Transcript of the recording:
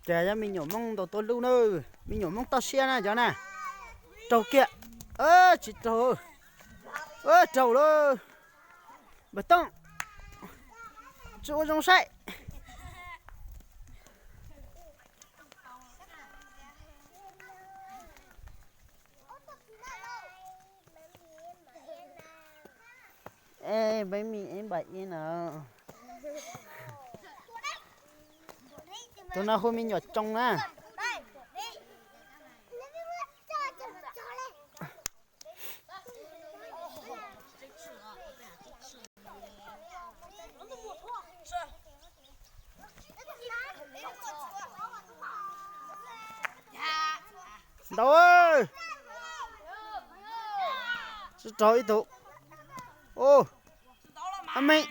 Cas yog me nyuam Hmoob ntau tuaj lub na, me nyuam Hmoob toj siab na cov na. Raug kiag, tsis raug, raug lawm. Npawg Tooj, tsis ua zoo saib. Ê, bánh mì em bảy yên à. Tụi nó hôi mi nhỏ trông á. Ntau, tsis raug ib tug. Ub, a me.